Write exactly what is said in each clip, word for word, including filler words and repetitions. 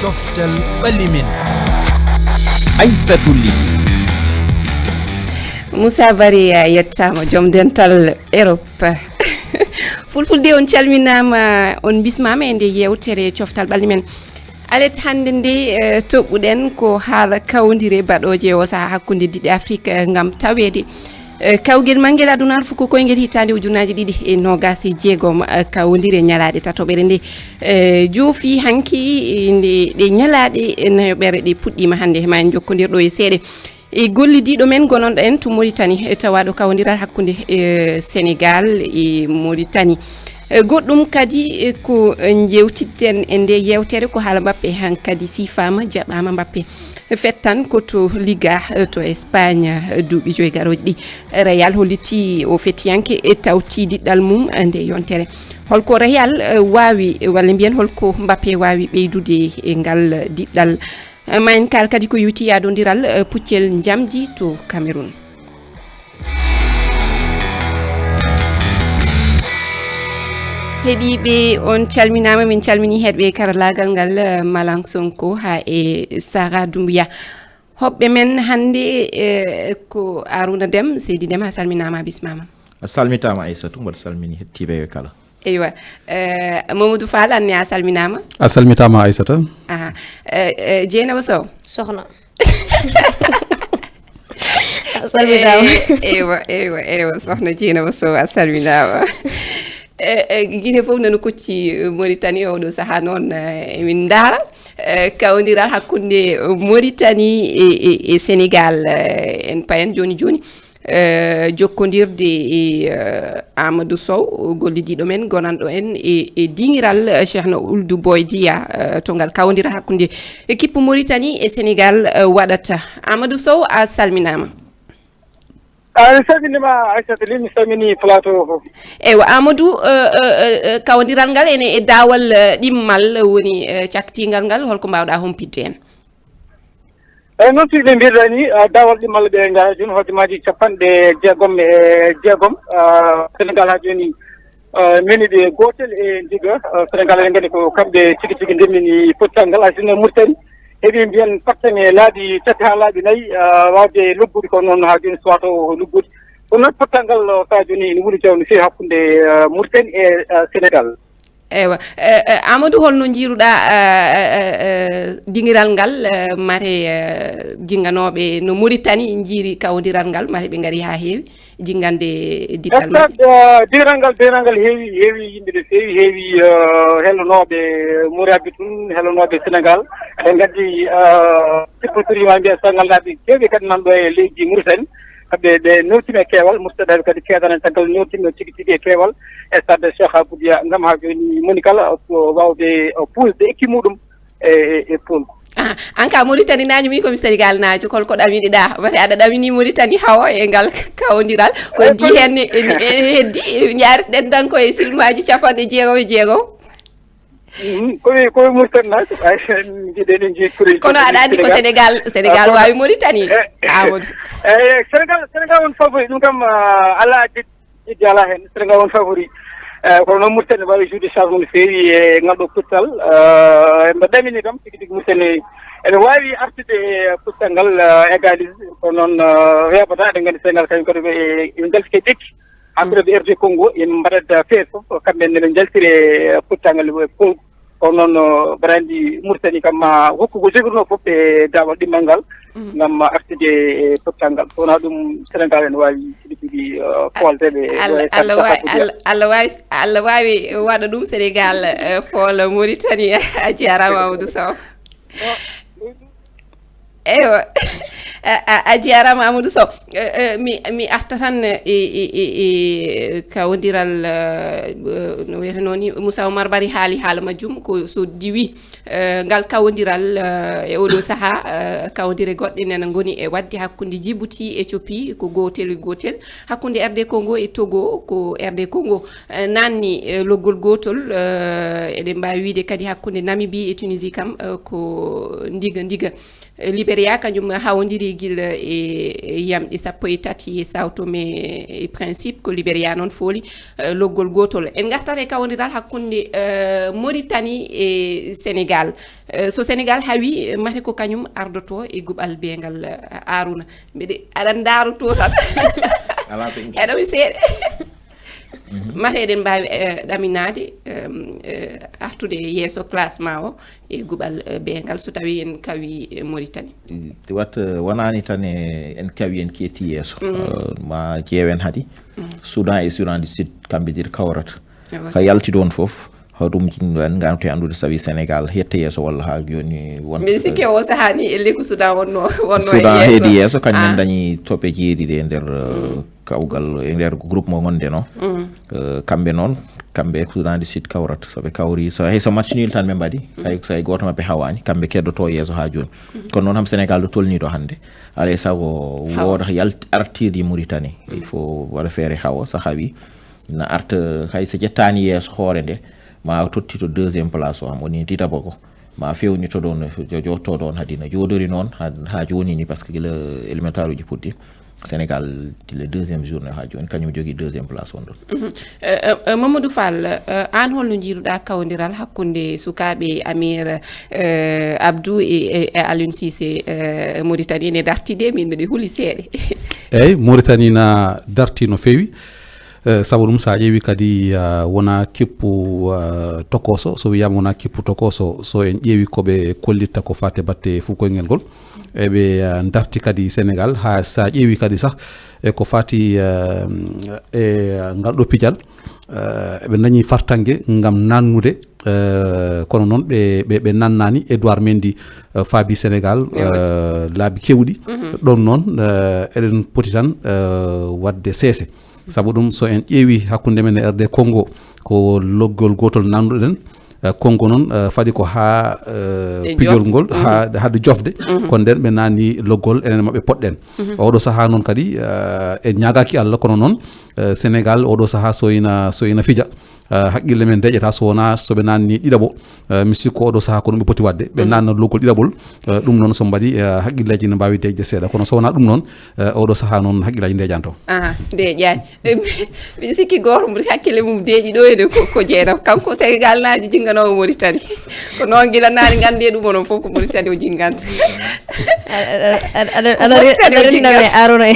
Coftal ɓalli men. Aissatou Ly. Moussa Bari, a yettaama, joom dental Europe. Fulfulde, on calminaama, on mbismaama e nde yeewtere coftal ɓalli men. Alet hannde nde, eh, toɓɓuɗen ko haala kawndire baɗooje o sahaa hakkunde diɗɗe Afrik, eh, ngam taweede, eh, kawgel mangel adunaaru fuku koyngel hitaande ujunnaaji ɗiɗi e noogas e jeegom, eh, kawndire ñalaaɗe tatoɓere nde, eh, joofi hanki, eh, nde, ɗe ñalaaɗe, eh, nayoɓere ɗe puɗɗiima hannde. Ma en jokkondir ɗo e seeɗa e gollidiiɗo men gonanɗo en to Mauritanie, e tawaaɗo kawondiral hakkunde, e, Senegal e Mauritanie. E, goɗɗum kadi, e, ko, e, njeewtidten e nde yeewtere ko haala Mbappe, hankadi siifaama, jaɓaama Mbappe. Fettan ko to Liga, e, to Espagne, e, duuɓi joy garooji ɗi. Real hollitii o fetiyanke e tawti diɗɗal mum, e, nde yontere. Holko Real, e, waawi, walla mbiyen holko Mbappe waawi ɓeydude e ngal diɗɗal? Ma en kaal kadi ko yowitii yaadondiral, eh, puccel njamdi to Cameroun. Heɗiiɓe, on calminaama, min calminii heɗɓe karallaagal ngal, eh, Malang Sonko haa e Sara Doumbouya. Hoɓɓe men hannde, eh, ko Arouna Dem, Seydi Dem, a salminaama, a bismaama. A salmitaama, Aissatou, mboɗo salmini heɗtiiɓe kala. Eywa. Eh, Mamadou Fall, an ne a salminaama? A salmitaama, Aissata. Aha. Eh, eh, Dieynaba Sow? Sohna. A salminaama. Eh, eywa, eywa, eywa, sohna Dieynaba Sow, a salminaama. Eh, eh, gite fof nana kocci, eh, Mauritanie, oɗo sahaa noon, eh, emin ndaara, eh, kawondiral hakkunde Mauritanie e, e, e Sénégal, eh, en payan jooni jooni. Eh, jokkondirde e, eh, Amadou Sow, gollidiiɗo men, gonanɗo en e, e diŋiral, eh, Cheikhna Ould Boy Dia, eh, to ngal kawondiral hakkunde équipe Mauritanie e Sénégal, eh, waɗata. Amadou Sow, a salminaama. A salminiima, Aissatou Ly, mi salmini plateau o fof. Eywa, Amadou, eh, eh, eh, eh, kawondiral ngal ene e daawal, eh, ɗimmal woni, eh, cakkitingal ngal, holko mbaawɗaa humpitde en? Eyi, noon tigi ɓe mbirɗaa ni, ah, daawal ɗimmal ɓe ngara jooni hojomaaji capanɗe jeegom e jeegom, ah, Senegal haa jooni, ah, meni ɓe gootel e ndiga, ah, Senegal eɗen nganndi ko kamɓe tigi tigi ndemmini pottal ngal, hay sinno Mauritanie heɓi mbiyen pattan e laabi tati haa laabi nayi, ah, waawde luggude ko noon haa jooni suwaa taw luggude. Kono noon pottal ngal, ah, sahaa jooni ene wuli jaw no feewi hakkunde, ah, Mauritanie e, ah, Senegal. Eywa. Eh, eh, Amadou, holno njiiruɗaa, eh, eh, eh, eh, dingiral ngal, eh, mate, eh, jinganooɓe no Mauritanie njiiri kawondiral ngal, mate ɓe ngari haa heewi jingande diɗɗal maɓɓe? Stade, eh, dingiral ngal, dingiral ngal heewi, heewi yimɓe no feewi, heewi, eh, hellanooɓe Mauritanie tun, hellanooɓe Senegal. Eɗen nganndi, eh, supporter ma mbiya Senegal naaɓe keewɓe kadi nan ɗo e leydi Mauritanie. Kamɓe ɓe newtima e keewal, Mauritanie kadi keedani caggal newtima tigi tigi e keewal e stade Cheikh Abdou Dia ngam haa jooni moni kala ko waawde puusde ekki muɗum e, e, e pool. Ah, an ka Mauritanie naajo mi komi Senegal naajo, kol ko ɗaminiɗaa? Wata aɗa ɗamini Mauritanie hawa e ngal kawondiral. Ko heddi heen ne, ne, ne heddi, njaareten tan ko e silmaaji capanɗe jeegom e jeegom. Mm, komi, komi Mauritanie naajo, ay, mbiɗen en jeeyi kuréel. Kono aɗa anndi ko Senegal, Senegal waawi Mauritanie, eh, Amadou. Eh, Senegal, Senegal won favori, ɗum kam, ah, alaa jiddi alaa heen, Senegal won favori. Eh, kono noon Mauritanie waawi jouer chance mum no feewi e ngal ɗo pottal. Eh, mbaɗ ɗamini kam, tigi tigi Mauritanie ene waawi artude e pottal ngal, eh, égalise, kono noon, eh, weeɓataa, eɗen nganndi Senegal kañum kadi ko e, e njalti kay ɗekki. Hakkunde R D Congo, en mbaɗat feere fof, ko kamɓe ne ɓe njaltiri e pottangal e pool. Kono noon, no mbaɗa anndi Mauritanie kam ma hokku ko jogirnoo fof e daawal ɗimmal ngal, ngam artude e pottangal. So wonaa ɗum, Senegal ene waawi tigi tigi, eh, foolde ɓe. Allah, Allah waawi, Allah, Allah waawi, Allah waawi waɗa ɗum, Senegal, eh, foola Mauritanie. A jaaraama, Amadou Sow. Eywa. A, a, a jaaraama, Amadou Sow. Eh, eh, mi, mi arta tan e, e, e, e kawondiral, eh, no wiyetee noon ni, Moussa Oumar Bari haali haala majjum, ko so diwi, eh, ngal kawondiral, eh, e oɗo sahaa, eh, kawondire goɗɗe nana ngoni e waɗde hakkunde Djibouti, Éthiopie, ko gootel e gootel. Hakkunde R D Congo e Togo, ko R D Congo, eh, naanni, eh, loggol gootol, eh, eɗen mbaawi wiyde kadi hakkunde Namibie e Tunisie kam, eh, ko ndiga ndiga. Liberia kañum hawondiri gila e yamɗi sappo e tati e Sao Tome e Principe, ko Liberia noon fooli eh, loggol gootol. En ngartat e kawondiral hakkunde eh, Mauritanie e Sénégal. Eh, so Sénégal hawi, mate ko kañum ardoto e guɓal beengal eh, Aruna. Mbeɗe aɗa ndaaro to tan. Eɗo mi seeɗa. Mate eɗen mbaawi eh, ɗaminaade em, eh, artude e yeeso classement o e guɓal eh, beengal so tawii en kawi eh, Mauritanie. Wat eh, wonaani tan e en kawi en keetti yeeso. Eh, ma ƴeewen hadi. Soudan e Soudan du Sud kamɓe diri kawrata. Ka yalti ɗoon fof, haɗum en nganto e anndude sawi Sénégal yetta yeeso walla haa jooni won. Mbiɗa sikki o sahaa ni e leyku Soudan wonno wonno e Soudan yeeso. Heedi yeeso, kañum en dañi toɓɓe jeeɗiɗi e nder eh, kawgal e nder groupe mo ngonɗen o. Eh, kamɓe noon, kamɓe e Soudan du Sud kawrata. So ɓe kawri, so hay so match nul tan ɓe mbaɗi, hay so hay gooto maɓɓe hawaani, kamɓe keddoto yeeso haa jooni. Kono noon ham Sénégal ɗo tolniiɗo hannde, alaa e sago wooda yalt artirde Mauritanie. Il faut waɗa feere hawa, so hawi na arta hay so ƴettaani yeeso hoore nde, ma tottito deuxième place o, am woni didabo ko. Ma fewnito ɗoon, jo- jotto ɗoon hadi no joodori noon ha, ha jooni ni, parce que gila éliminatoire uji puɗɗi, Sénégal gila deuxième journée ha jooni, kañum jogii deuxième place on ɗon. Mhm. Eh, eh, eh, Mamadou Fall, eh, aan holno njiiruɗaa kawondiral hakkunde sukaaɓe Amir eh, Abdou e, e, e Aliou Cissé eh, Mauritanie ne darti de, min mbiɗa huli seeɗa. Eeyi, Mauritanie na darti no feewi. Eh, sabu ɗum, so a ƴeewi kadi, ah, wona keppu ah, tokoso, so wiyaama wona keppu tokoso, so en ƴeewi ko ɓe kollitta ko fate batte fof koyngel ngol, eɓe ah, darti kadi Sénégal, ha so a ƴeewi kadi sah e ko fati ah, e ngal ɗo pijal, ah, eɓe dañi fartange ngam nannude, ah, kono noon ɓe, ɓe, ɓe nannaani. Edouard Mendy ah, faabi Sénégal ah, laabi kewɗi. Ɗoon noon ah, eɗen poti tan ah, waɗde seese. Sabu ɗum, so en ƴeewi hakkunde men e R D Congo, ko loggol gootol nannuɗen. Eh, Congo noon eh, faɗi ko haa eh, pijol ngol haa hade jofde. Kono nden ɓe nanni loggol enen maɓɓe poɗɗen. Oɗo sahaa noon kadi eh, en ñaagaaki Allah, kono noon eh, Sénégal oɗo sahaa so ina so ina fija. Eh, haqqille men deƴata so wonaa so ɓe nanni ɗiɗaɓo. Eh, mi sikku oɗo sahaa ko ɗum ɓe poti waɗde, ɓe nanna loggol ɗiɗaɓol. Eh, ɗum noon so mbaɗi eh, haqqilleeji ne mbaawi deƴde seeɗa, kono so wonaa ɗum noon eh, oɗo sahaa noon haqqilleeji ndeƴanto. Aha, ndeƴaani. Mbiɗa sikki gooto mum hakkille mum deeƴi ɗo ene ko, ko Jeynaba. Kanko Sénégal naajo jinnganowo Mauritanie. Ko noon gila naani nganndi e ɗum onon fof ko Mauritanie o jinnganta. Aɗa renda me Aruna e.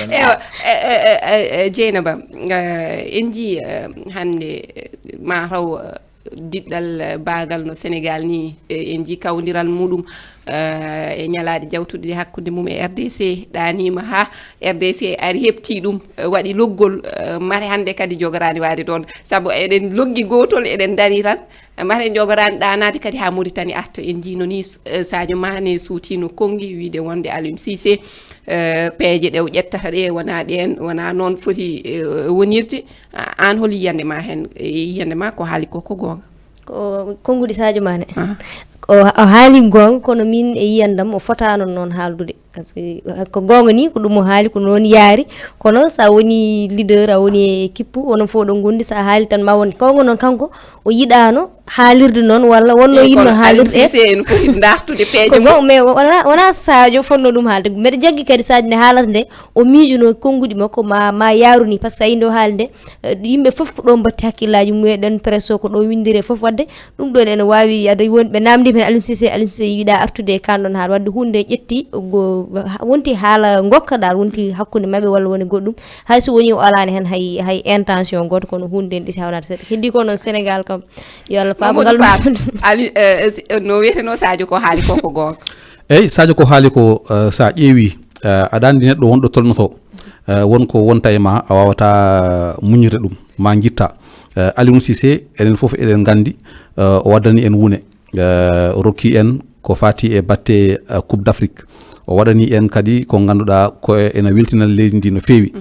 Ewa, eh, eh, eh, eh, Jeynaba, eh, en njii eh, hannde eh, ma taw eh, diɗɗal eh, baagal no Sénégal ni eh, en njii kawdiral muɗum eh, e ñalaaɗe jawtuɗe ɗe hakkunde mum e R D C, ɗaaniima haa R D C ari heɓti ɗum eh, waɗi loggol eh, mate hannde kadi jogoraani waade ɗoon, sabu eɗen loggi gootol eɗen ndarii tan. Mate jogoraani ɗaanaade kadi haa Mauritanie arta. En njiino ni eh, Sadio Mané suutiino Konngi wiide wonde Aliou Cissé eh, peeje ɗe o ƴettata ɗe wonaa ɗeen, wonaa noon foti eh, wonirde. A- aan holi yiyannde ma heen? E yiyannde ma ko haali ko ko goonga? Ko konnguɗi Sadio Mané. O, o haali goonga, kono min e yiyandam o fotaano noon haaldude. Parce que ko goonga ni ko ɗum o haali, ko noon yaari. Kono so a woni leader, a woni e équipe, onon fof ɗo ngondi, so a haali tan ma won goonga noon kanko o yiɗaano haalirde noon walla wonno yiɗno haalirde. Sise en foti dartude peeje. Ko goonga, mais wona wona Sadio fotno ɗum haalde. Mbeɗa jaggi kadi Sadio nde haalata nde o miijuno konnguɗi makko ma ma yaaru ni, parce que so tawi nde o haali nde eh, yimɓe fof ko ɗo mbatti hakkillaaji mumen, ɗen presse o ko ɗo winndiri e fof. Waɗde ɗum ɗon ene waawi, aɗa woni ɓe naamndiima heen Aliou Cissé, Aliou Cissé yiɗaa artude e kaan ɗon haala. Waɗde huunde nde ƴetti, go- ha- wonti haala ngokka dal, wonti hakkunde maɓɓe walla woni goɗɗum. Hay so woni o alaani heen hay, hay intention gooto, kono huunde nden ɗisi hawnaade seeɗa. Heddi ko noon Sénégal kam, yo Allah faabo ngal. Mamadou Fall, Aliou, eh, si- eh, no wiyeteno Sadio ko haali ko ko goonga. Eyi, Sadio ko haali ko, eh, so a ƴeewi, eh, aɗa anndi neɗɗo wonɗo tolnoto, eh, won ko wonta e ma, a waawata muñirde ɗum, ma njitta. Eh, Aliou Cissé, enen fof eɗen nganndi, eh, o waddani en wune. Eh, o rokki en ko fati e batte eh, Coupe d'Afrique. O waɗani en kadi ko ngannduɗaa ko ena weltina leydi ndi no feewi.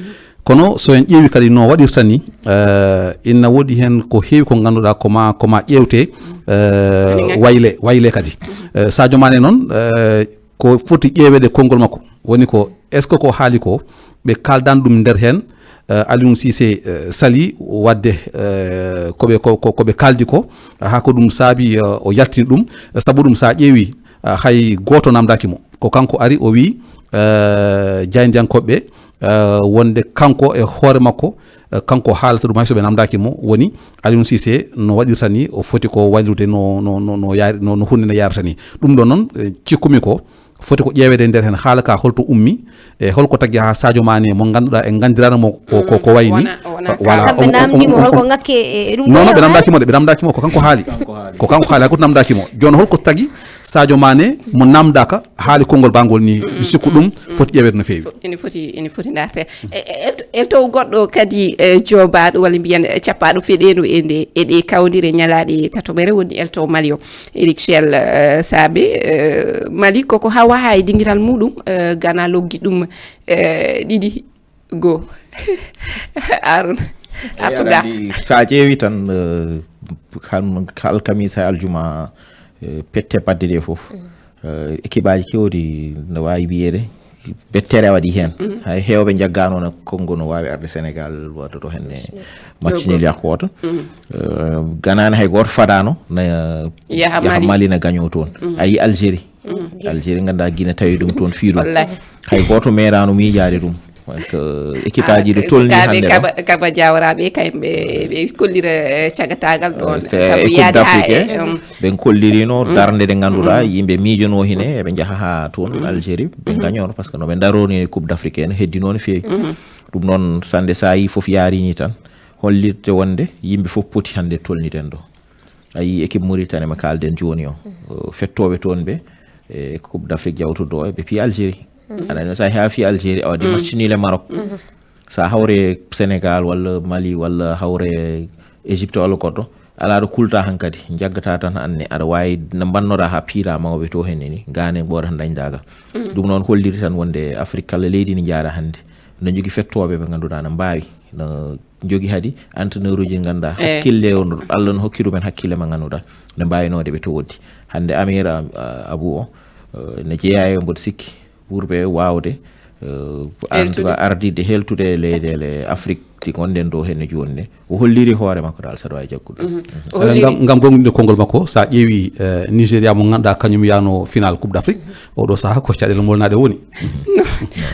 Kono so en ƴeewi kadi no waɗirta ni, eh, ina woodi heen ko heewi ko ngannduɗaa ko ma, ko ma ƴeewte, eh, wayle, wayle kadi. Eh, Sadio Mané noon, eh, ko foti ƴeeweede konngol makko. Woni ko, est-ce que ko haali ko, ɓe kaaldan ɗum nder heen, eh, Aliou Cissé eh, sali waɗde eh, ko ɓe, ko, ko, ko ɓe kaaldi ko, haa ko ɗum saabi eh, o yaltini ɗum. Sabu ɗum, so a ƴeewi, Ah, hay gooto namdaaki mo. Ko kanko ari, o wii, eh, jaayndiyankooɓe ɓe, eh, wonde kanko e hoore makko, eh, kanko haalata ɗum, hay so ɓe namdaaki mo, woni Aliou Cissé no waɗirta ni, o foti ko wallude no, no, no, no yaari, no, no huunde nde yaarata ni. Ɗum ɗo noon, eh, cikkumi ko foti ko ƴeeweede e nder heen haala ka, holto ummi, e holko tagi haa Sadio Mané mo ngannduɗaa en nganndiraano mo ko, ko, ko wayi ni. Wona, wona Voilà. Kamɓe namdi mo, holko ngakke e, e ɗum non, non, ɓe namdaaki mo de, ɓe namdaaki mo, ko kanko haali. Ko kanko haali, hay gooto namdaaki mo. Jooni holko tagi Sadio Mané mo namdaaka haali konngol bangol ni? Mi sikku ɗum foti ƴeeweede no feewi. Fo-, ene foti, ene foti ndaarte. E, e, elto, elto goɗɗo kadi, e, joobaaɗo walla mbiyen, e, cappaaɗo feɗeeno e nde, e ɗe kawdire ñalaaɗe tatoɓere woni elto Mali o. Eric Shell, eh, Saabe, eh, Mali koko hawa ha e dingiral muɗum, eh, Ghana loggi ɗum, eh, ɗiɗi go. Arun, Eyi, artu aɗa ga. Anndi, so a ƴeewi tan, eh, hal-, alkamisa e aljuma, eh, pette baɗɗe ɗe fof, eh, équipe aji kewɗi no waawi wiyeede bettere waɗi heen. Hay heewɓe njaggaano no Congo no waawi arde Sénégal, waɗa to henne match nul yakko wooto. Eh, Ghana ne hay gooto fadaano na Yaha yaha Mali. Mali na gaño toon. A yi Algérie. Algérie nganndaa Guinée tawi ɗum toon fii ɗum. Wallahi. Hay gooto meeraano miijaade ɗum. Donc, eh, équipe aji ɗo tolni hannde ɗo. Kaba, Kaba Diawara ɓe kay ɓe, ɓe kollira, eh, cagatagal ɗon. Eh, fe-, Sabu e Coupe yaade ha d'Afrique, e, eh, um, ɓen kollirino darnde nde ngannduɗaa yimɓe miijono hine eɓe njaha haa toon Algérie, ɓe gañono, par ce que no ɓe daroni Coupe d'Afrique ene heddino no feewi. Ɗum noon, sannde so a yii fof yaarini tan, hollirde wonde yimɓe fof poti hannde tolniden ɗo. A yii équipe Mauritanie mo kaalden jooni o, o fettooɓe toon ɓe, e Coupe d'Afrique jawtuɗo o, ɓe piyi Algérie. Aɗa anndi, so a haa fii Algérie, a waɗi match nul e Maroc. So a hawre Sénégal walla Mali walla hawre Égypte walla goɗɗo, alaa ɗo kulta hankadi, njaggataa tan anne, aɗa waawi no mbannoɗaa haa piiraa mawɓe to henne ni, gaane ɓooyata ndañdaagal. Ɗum noon holliri tan wonde Afrique kala leydi ne njaara hannde, no jogii fettooɓe ɓe ngannduɗaa no mbaawi, no jogii hadi entraîneur uji ngannduɗaa hakkille o, Allah no hokki ɗumen hakkille mo ngannduɗaa no mbaawi noode ɓe to woɗɗi. Hannde Amir, a, a, Abou o, eh, ne jeyaa e mboɗo sikki ɓurɓe waawde, eh, en tout cas, ardide, heltude leyɗeele Afrique ɗi ngonɗen ɗo henne jooni ne. O holliri hoore makko dal, saɗa waawi jaggude. Mhm. O Eh, holliri ngam, ngam gonɗinde konngol makko, so a ƴeewi, eh, Nigeria mo ngannduɗaa kañum yaano final Coupe d'Afrique, oɗo sahaa ko caɗeele molnaaɗe woni.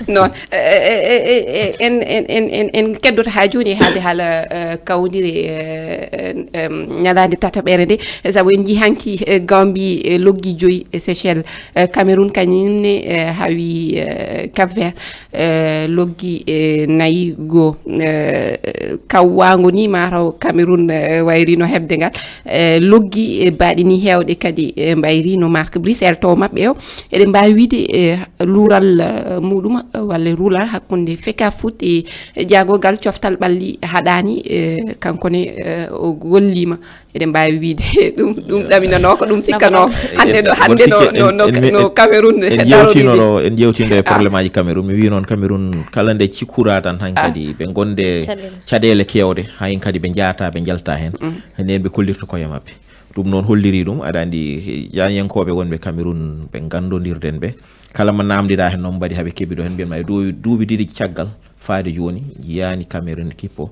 Non, eh, eh, eh, eh, eh, en, en, en, en, en keddoto haa jooni e haalde haala, eh, kawndire, eh, eh, em, ñalaande tataɓere nde. Sabu en njii hanki, eh, Gambie, eh, loggi joyi e Seychelles. Eh, Cameroun kañum ne, eh, hawi, eh, Cap Vert, eh, loggi, eh, nayi go. Eh, kawwaango ni mataw Cameroun, eh, wayrino heɓde ngal. Eh, loggi, eh, baaɗi ni heewɗe kadi, eh, mbayri no Marc Brice, eltowo maɓɓe o. Eɗen mbaawi wiide, eh, luural, eh, muɗum, eh, walla ruural hakkunde Fecafoot e jaagorgal coftal ɓalli haɗaani, eh, kanko ne, eh, o golliima. Eɗen mbaawi wiide ɗum, ɗum ɗaminanoo ko ɗum sikkanoo. Hannde ɗo, hannde no, no, no, no Cameroun en daroriri. Jewtino ɗo, en jewtino e Ah. Problème aji Cameroun. Mi wii noon Cameroun kala nde cikkuraa tan han Ah. kadi ɓe ngonde Caɗeele. caɗeele keewɗe, hayen kadi ɓe njaata, ɓe njalta heen. Mm. Nden ɓe kollirta koye maɓɓe. Ɗum noon holliri ɗum, aɗa anndi, jaañankooɓe wonɓe Cameroun ɓe nganndondirɗen ɓe. Kala mo naamndiɗaa heen noon mbaɗi haɓe keɓi ɗo heen, mbiyen ma e du-, duuɓi ɗiɗi caggal faade jooni, jiyaani Cameroun équipe o,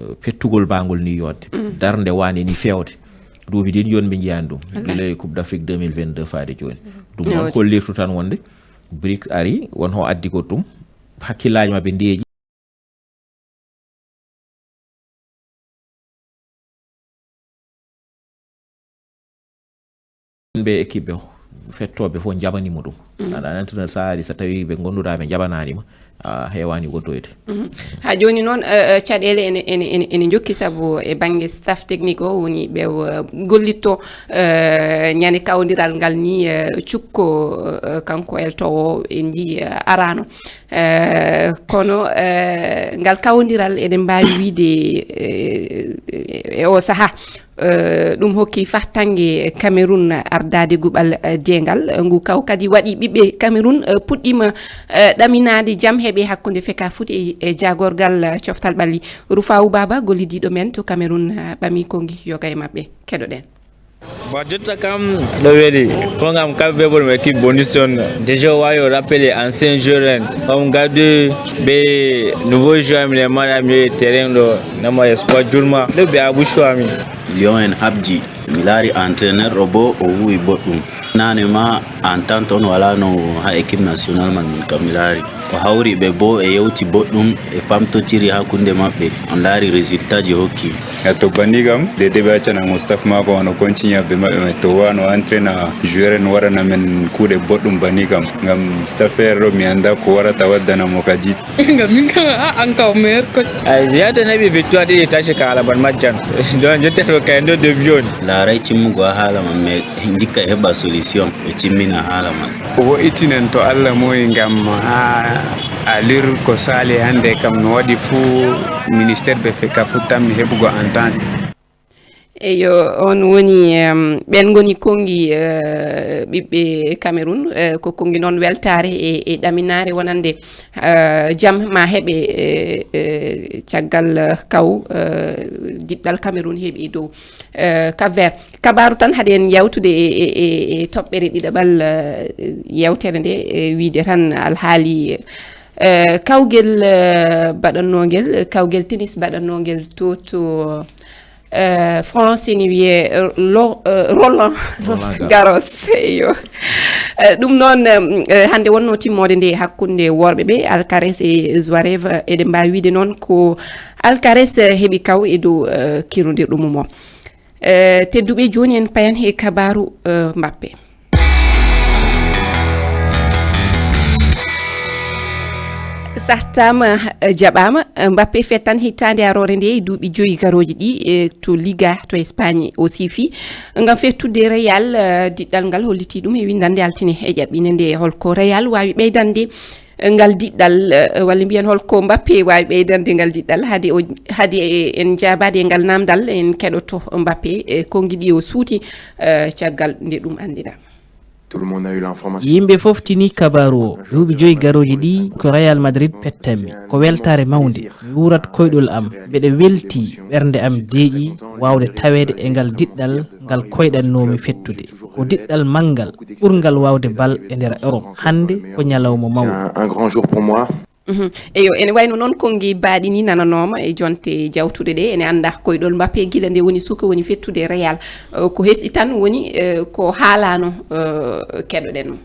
eh, pettugol baangol ni yodde. Mm. Darnde waande ni feewde. Duuɓi ɗiɗi jooni ɓe njiyaani ɗum. Wallaahi. Gila e Coupe d'Afrique deux mille vingt-deux faade jooni. Ɗum noon Yodde. hollirtu tan wonde brique ari, won ho addi ko ɗum. Hakkillaaji maɓɓe ndeeji. Ɓe équipe ɓe, fettooɓe fof njaɓani mo ɗum. Mm. Aɗa anndi entraîneur so ari, so tawi ɓe ngonnduɗaa ɓe njaɓanaani ma, a heewaani woɗɗoyde. Mhm. Haa jooni noon, eh, eh, caɗeele ene, ene, ene, ene njokki sabu e bannge staff technique o woni ɓe, eh, gollitto, eh, ñande kawdiral ngal ni, eh, cukko, eh, kanko eltowo en njii, eh, araano. Eh, kono, eh, ngal kawdiral eɗen mbaawi wiide, eh, e o sahaa, eh, ɗum hokki fahtannge Cameroun ardaade guɓal, eh, deengal. Ngu kaw kadi waɗi ɓiɓɓe Cameroun, eh, puɗɗiima, eh, ɗaminaade jam heɓe hakkunde Fecafoot e, e jaagorgal, eh, coftal ɓalli. Rufaawu Baaba, gollidiiɗo men to Cameroun, eh, ɓamii konngi yoga e maɓɓe. Keɗoɗen. Bon, jotta kam ɗo weli ko ngam Cap Vert mo équipe bonus on. Déjà wayo rappelé ancien joueur en. Comme Gadu be nouveau joueur mi le mara mi terrain ɗo nama espoir jurma. Ɗo be Abou Chouami. Lion en habdi. Mi laari entraîneur ɗo bo o huwi boɗɗum. Naane ma, entente on walaano haa équipe national man, min kam mi laari. O hawri ɓe boo, e yewti boɗɗum, e famtotiri hakkunde maɓɓe. On laari résultat ji hokki. E to banni kam, Dede ɓe accana mo staff maako, wano continue be maɓɓe mai. To wano entraîna joueur en, waɗana men kuuɗe boɗɗum banni kam. Ngam staff feere ɗo mi annda ko warata waddana mo kadi. Ngam min kam, a, an kam meilleur coach. Ay, yata neɓi victoire ɗiɗi taci ka alaban majjan. Don jotta ɗo kay ndo debut on. Laaray timmugo haa haala man, mais ndikka heɓa solution ɓe timmina haala man. O wo'itinen to Allah moyi ngam haa Alir ko saali hannde kam no waɗi fuu ministère ɓe fekka fuu tammi heɓugo entente. Eyo, on woni, em, ɓen ngoni konngi, eh, ɓiɓɓe Cameroun, eh, ko konngi noon weltaare e, e ɗaminaare wonande, eh, jam ma heɓe, eh, eh, caggal, eh, kaw, eh, diɗɗal Cameroun heɓi e dow, eh, Cap Vert. Kabaaru tan hade en yawtude e, e, e, e toɓɓere ɗiɗaɓal, eh, yewtere nde, eh, wiide tan alhaali, eh, kawgel, eh, baɗannogel, kawgel tennis baɗannogel to, to, eh, France ene wiyee, eh, lo-, eh, Roland Roland Garros. Garros, eyo. Eh, ɗum noon, em, eh, hannde wonno timmoode nde hakkunde worɓe ɓe, Alcaraz e Zverev, eh, eɗen mbaawi wiide noon ko Alcaraz, eh, heɓi kaw e dow, eh, kirondirɗo mum o. Eh, tedduɓe, jooni en payan he kabaaru, eh, Mbappe. Sartaama, eh, jaɓaama, eh, Mbappe fettan hitaande aroore nde e duuɓi joyi garooji ɗi, eh, to Liga to Espagne o siifi ngam fettude Real, eh, diɗɗal ngal holliti ɗum e winndannde altine e ƴaɓɓinde nde. Holko Real waawi ɓeydande, eh, ngal diɗɗal, eh, walla mbiyen holko Mbappe waawi ɓeydande ngal diɗɗal? Hade o, hade en jaabaade e ngal naamndal, en keɗoto Mbappe, eh, konngi ɗi o suuti, eh, caggal nde ɗum anndina. Tout le monde a eu l'information. Yimɓe fof tini kabaaru o. Duuɓi joyi garooji ɗi ko Real Madrid pettanmi. Ko weltaare mawnde. Mi wuurat koyɗol am. Mbeɗa weltii, ɓernde am deeƴi waawde taweede e ngal diɗɗal ngal koyɗannoomi fettude. Ko diɗɗal manngal, ɓurngal waawde bal e nder Europe. Hannde ko ñalawma C'est mawɗo. Un, un grand jour pour moi. Mhm. Eyo, ene wayno noon konngi baaɗi ni nananooma e jonte jawtuɗe ɗe. Ene annda koyɗol Mbappe gila nde woni suka woni fettude Real. Eh, ko hesɗi tan woni, eh, ko haalaano, eh, keɗoɗen mo.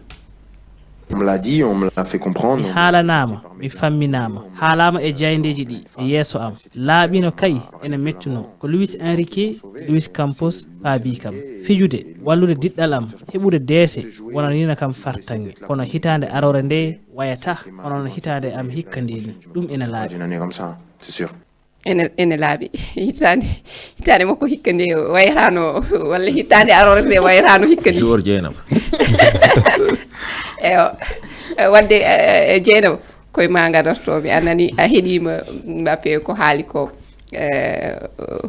On me l'a dit, on me l'a fait comprendre. Mi haalanaama, mi famminaama, haalaama e jaayndeeji ɗi e yeeso am. Laaɓiino kay, ene mettunoo. Ko Luis Enrique, Luis Campos paabii kam. Fijude, wallude diɗɗal am, heɓude deese, wonaniino kam fartaŋŋe. Kono hitaande aroore nde wayata, hono no hitaande am hikka nde ni. Ɗum ene laaɓi. D'une année comme ça, c'est sûr. Ene, ene laaɓi. Hitaande, hitaande makko hikka nde wayataano, walla hitaande aroore nde wayataano hikka nde. Jour Jeynaba. Eyo. Eh, wadde, eh, eh, Jeynaba, koye ma ngadortoomi. A nani, a heɗiima Mbappe ko haali ko. Eh,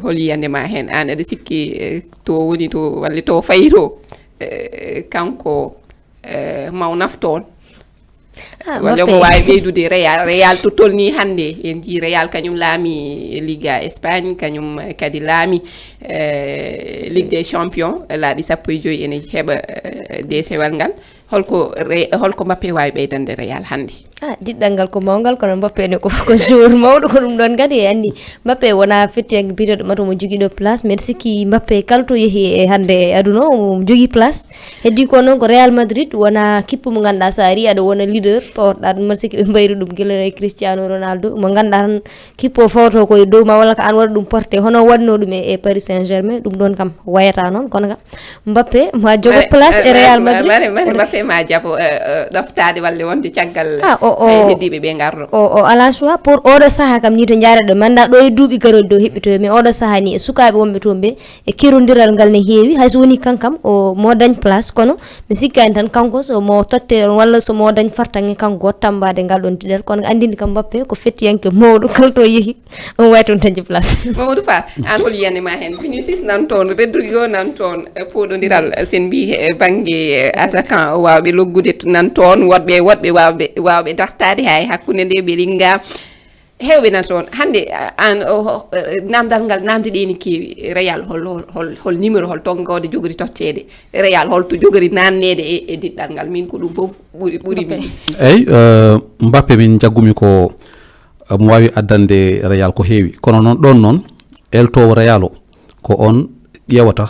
hol yiyannde ma heen? Aan aɗa sikki, eh, to woni to, walla to fayi to, eh, kanko, eh, maw nafto on? Ah, walla omo Mbappe. Waawi ɓeydude Real, Real to tolni hannde. En njii Real kañum laami Liga Espagne, kañum kadi laami, eh, Ligue des Champions, laabi sappo e joyi ene heɓa, eh, deesewal ngal. Holko Re-, holko Mbappe waawi ɓeydande Real hannde? Ah, diɗɗal ngal ko mawngal, kono Mbappe ne ko, ko joueur mawɗo, ko ɗum ɗon kadi e anndi. Mbappe wona fettiyanke biyeteeɗo mata mo jogiiɗo place, mbeɗa sikki Mbappe kala to yehi e hannde e aduna o, omo jogii place. Heddi ko noon ko Real Madrid, wona kippu mo ngannduɗaa so a ari aɗa wona leader, pawtoɗaa ɗum, mbeɗa sikki ɓe mbayri ɗum gila e Cristiano Ronaldo, mo ngannduɗaa tan kippo fawto ko e dow ma, walla ko aan waɗa ɗum porté, hono waɗno ɗum e, e Paris Saint-Germain, ɗum ɗon kam wayata noon, kono kam Mbappe ma jogo place e Real Madrid. Mare, mare, Mbappe ma jabo, eh, eh, ɗoftaade walla wonde caggal, ah, o, o, eh, heddiiɓe ɓe ngarɗo. O, o ala choix pour oɗo saha kam ni to njareɗo manda ɗo e duuɓi garol dow heɓɓito, mais oɗo saha ni e sukaaɓe wonɓe toon ɓe e kerondiral ngal ne heewi, hay so woni kankam o mo dañ place, kono mi sikkaani tan kanko so mo totte walla so mo dañ fartaŋŋe kanko gooto tambaade ngal ɗon diɗal, kono anndini kam Mbappe ko fettiyanke mawɗo kala to yehi. On wawi toon dañde place. Mamadou Fall, aan hol yiyannde ma heen? Vinicius nan toon, Rodrigo nan toon, eh, pooɗondiral, eh, sen mbii, eh, bannge, eh, attaquant o waawɓe loggude t-, nan toon, woɗɓe, woɗɓe waawɓe, waawɓe dartaade hay hakkunde nde Bellingham. Heewɓe nan toon. Hannde, ah, aan, o, o, eh, naamndal ngal, naamnde ɗe ene keewi. Real, hol, hol, hol, hol numéro, hol tonngoode jogori totteede? Real, hol to jogori naanneede e, e diɗɗal ngal? Min ko ɗum fof ɓuri, ɓuri mi. Eyi, eh, Mbappe min njaggumi ko omo waawi addande Real ko heewi. Kono noon, ɗoon noon, eltoowo Real o, ko oon ƴeewata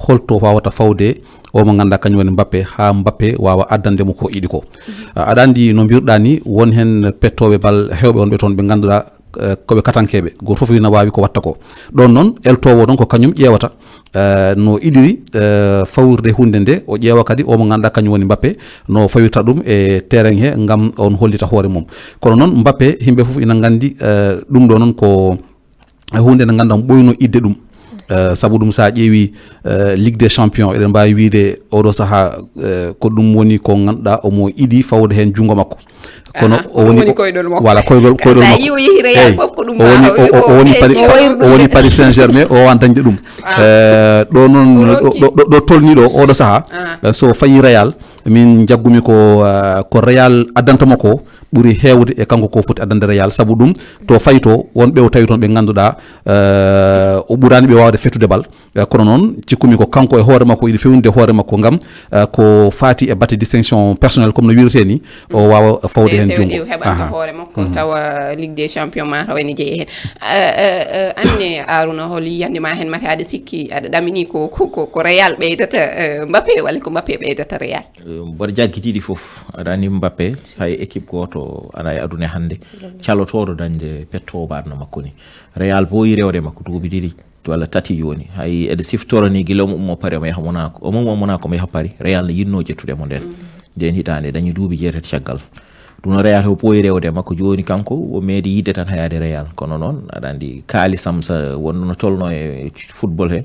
holto waawata fawde o mo ngannduɗaa kañum woni Mbappe, haa Mbappe waawa addande mo ko yiɗi ko. Ah, aɗa anndi no mbiruɗaa ni, won heen pettooɓe bal heewɓe wonɓe toon ɓe ngannduɗaa, eh, ko ɓe katankeeɓe. Gooto fof ina waawi ko watta ko. Ɗoon noon, eltoowo ɗoon ko kañum ƴeewata, eh, no yiɗiri, eh, fawirde huunde nde, o ƴeewa kadi o mo ngannduɗaa kañum woni Mbappe, no fawirta ɗum e terrain he ngam on hollita hoore mum. Kono noon Mbappe, yimɓe fof ina nganndi, eh, ɗum ɗo noon ko huunde nde ngannduɗaa ɓooyno yiɗde ɗum. Eh, sabu ɗum, so a ƴeewi, eh, Ligue des Champions, eɗen mbaawi wiyde oɗo sahaa, eh, ko ɗum woni ko ngannduɗaa omo yiɗi fawde heen junngo makko. Kono aha, o woni, woni koyɗol makko. Voilà, koyɗol, koyɗol makko. Sa yi o yehi Real fof ko ɗum o woni, o woni pari, o woni Paris Saint-Germain, o wawan dañde ɗum. Ah. Eh, ɗo noon, ɗo, ɗo, ɗo, ɗo tolni ɗo, oɗo sahaa, ah, eh, so fayi Real, min jaggumi ko, eh, ko Real addanta mo ko ɓuri heewde e kanko ko foti addande Real. Sabu ɗum, to fayi to, won ɓe o tawi toon ɓe ngannduɗaa, eh, o ɓuraani ɓe waawde fettude bal. Eh, kono noon, cikkumi ko kanko e hoore makko, iɗi fewnude hoore makko ngam, eh, ko faati e batte distinction personnelle, comme no wiretee ni, o waawa fawde heen junngo. Heɓanta hoore makko, tawa Ligue des Champions ma taw ene jeyi heen. Eh, eh, eh, anne, Arouna, hol yiyannde ma heen? Mate aɗa sikki, aɗa ɗamini ko, ko, ko, ko Real ɓeydata, eh, Mbappé, walla ko Mbappé ɓeydata Real? Eh, mboɗo jaggitiiɗi fof. Aɗa anndi Mbappé, hay équipe gooto alaa e aduna hannde calotooɗo dañde pettoowo mbaɗno makko ni. Real booyi rewde makko duuɓi ɗiɗi walla tati jooni. Hay eɗe siftora ni gila omo ummo Paris, omo yaha Monaco. Omo ummo Monaco, omo yaha Paris. Real ne yiɗno ƴettude mo nden. Mm. Nden hitaande, dañi duuɓi jeetati caggal. Ɗum no Real o booyi rewde makko. Jooni kanko o meeɗi yiɗde tan hayaade Real. Kono noon, aɗa anndi kaalisam sa wonno no tolno e football he.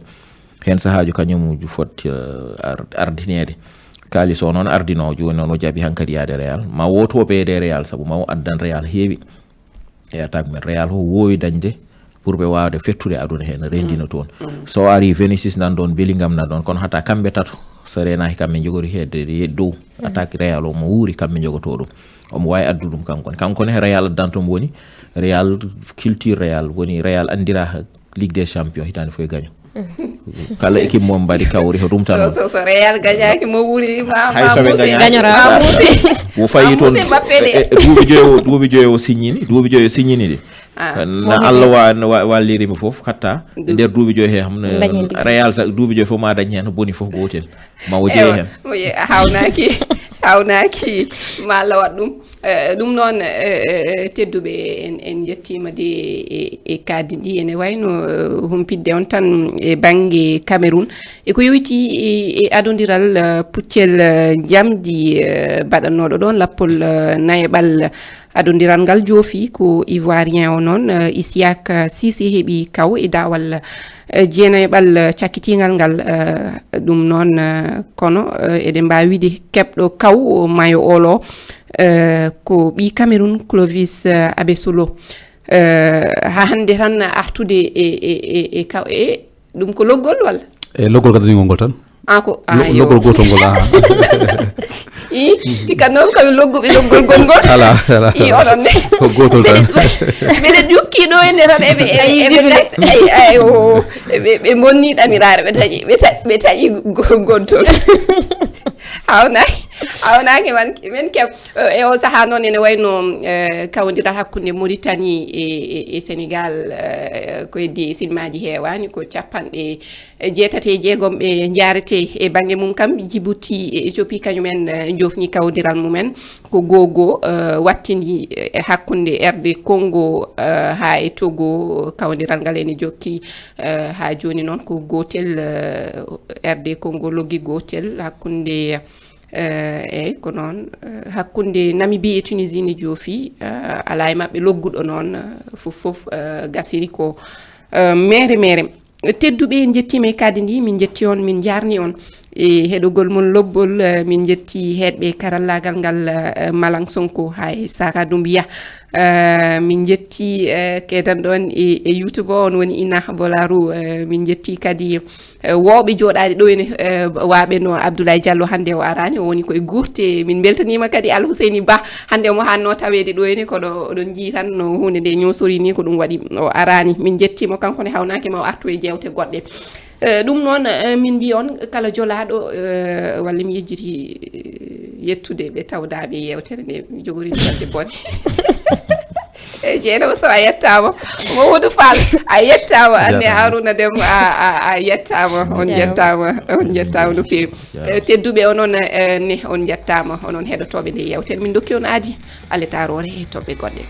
Heen sahaaji kañum foti, eh, ar-, ardineede. Kaalis o noon ardinoo, jooni noon o jaɓi hankadi yaade Real. Ma wooto o ɓeyde Real, sabu ma o addan Real heewi e attaque men. Real o woowi dañde pour ɓe waawde fettude aduna heen, renndina toon. Mm. So o ari Vinicius nan ɗoon, Bellingham nan ɗoon, kono hata kamɓe tato, so reenaaki kamɓe njogori heedde e dow. Mm. Attaque Real o mo wuuri kamɓe njogotoo ɗum. Omo waawi addu ɗum kanko ne. Kanko ne Real addanto mo woni, Real culture Real woni, Real anndira Ligue des Champions hitaande fof e gaño. Kala équipe mo mbaɗi kawri ko ɗum tan. So, so, so Real gañaaki mo wuuri ma, hay ma so ɓe muuse, gañaaki. Ma muuse. Wo fayi toon, ma muuse Mbappé de. E, e duuɓi joyi o, duuɓi joyi o signini, duuɓi joyi o signini de. Ah, na Allah wa-, wa-, walliri mo fof, katta. Nder duuɓi joyi he ham, Real sa, duuɓi joyi fof ma dañ heen boni fof gootel. Ma o jeyi heen. Ewa, o ye-, hawnaaki, hawnaaki, ma Allah waɗ ɗum. Eh, ɗum noon, eh, eh, eh, tedduɓe, en, en njettiima de e, e kaddi ndi. Ene wayno, eh, humpitde on tan e bannge Cameroun. E ko yowitii e, e adondiral, eh, puccel, eh, njamdi, eh, baɗannooɗo ɗoon lappol, eh, nayeɓal. Adondiral ngal joofi ko Ivoirien o noon, eh, Isiaka Cissé heɓi kaw e daawal, eh, jeenayeɓal, eh, cakkitiingal ngal, eh, ɗum noon, eh, kono, eh, eɗen mbaawi wiide keɓɗo kaw mayo olo, eh, ko ɓii Cameroun, Clovis, eh, Abesolo. Eh, haa hannde tan artude e, e, e, e kaw, e ɗum ko loggol walla? E loggol gadaniingol ngol tan. Ah, ko, ah, lo-, yo. Loggol gootol ngol, ah. I, tikka noon ko logguɓe loggol gongol. Ala, ala. I, onon ne. Ko gootol tan. Mbeɗe, mbeɗe jukki ɗo ene tan, eɓe, eɓe, ay, eɓe, ay, ay, o, ɓe, ɓe bonni ɗamiraare, ɓe taƴi, ɓe ta-, ɓe taƴi go-, gontol. Hawnaaki, hawnaaki man, men keɓ-, e o sahaa noon ene wayno, eh, kawondiral hakkunde Mauritanie e, e, e Sénégal, eh, ko heddi e silmaaji heewaani, ko capanɗe e jeetati e jeegom ɓe njaarete e bannge mum kam. Djibouti e Éthiopie, kañumen, eh, njofni kawdiral mumen ko goo goo, eh, wattindi e hakkunde R D Congo, eh, haa e Togo. Kawdiral ngal ene jokki, eh, haa jooni noon ko gootel, eh, R D Congo loggi gootel hakkunde, eh, eyi ko noon, eh, hakkunde Namibie e Tunisie ne joofi, eh, alaa e maɓɓe logguɗo noon, eh, fof fof, eh, gasiri ko, eh, meere meere. Tedduɓe, en njettiima e kaddi ndi, min njetti on, min njaarni on e heɗogol mon lobbol, eh, min njetti heɗɓe karallaagal ngal, eh, Malang Sonko haa e Saka Doumbia. Eh, min njetti, eh, keedanɗo on e, e YouTube o, on woni Ina Bolaru. Eh, min njetti kadi, eh, wooɓe jooɗaaɗe ɗo ene, eh, waaɓe no Abdoulaye Diallo, hannde o araani, o woni koye gurte. Min mbeltaniima kadi Al Huseyni Ba. Hannde omo haanno taweede ɗo ene, koɗo oɗon njii tan no huunde nde ñoosori ni, ko ɗum waɗi o araani. Min njettiimo kanko ne, hawnaaki ma o artu e jeewte goɗɗe. Eh, ɗum noon, eh, min mbiyi on kala jolaaɗo, eh, walla mi yejjiti, eh, yettude ɓe tawdaaɓe e yeewtere nde, mi jogorii ɗum waɗde bone. E jeenama so a yettaama. Mamadou Fall, a yettaama. Anne Haruna Dem, a, a, a yettaama. On yettaama, on yettaama no feewi. Eh, tedduɓe, onon, eh, ne, on yettaama, onon heɗotooɓe nde yewtere. Min dokki on aadi, ale taroore e toɓɓe goɗɗe.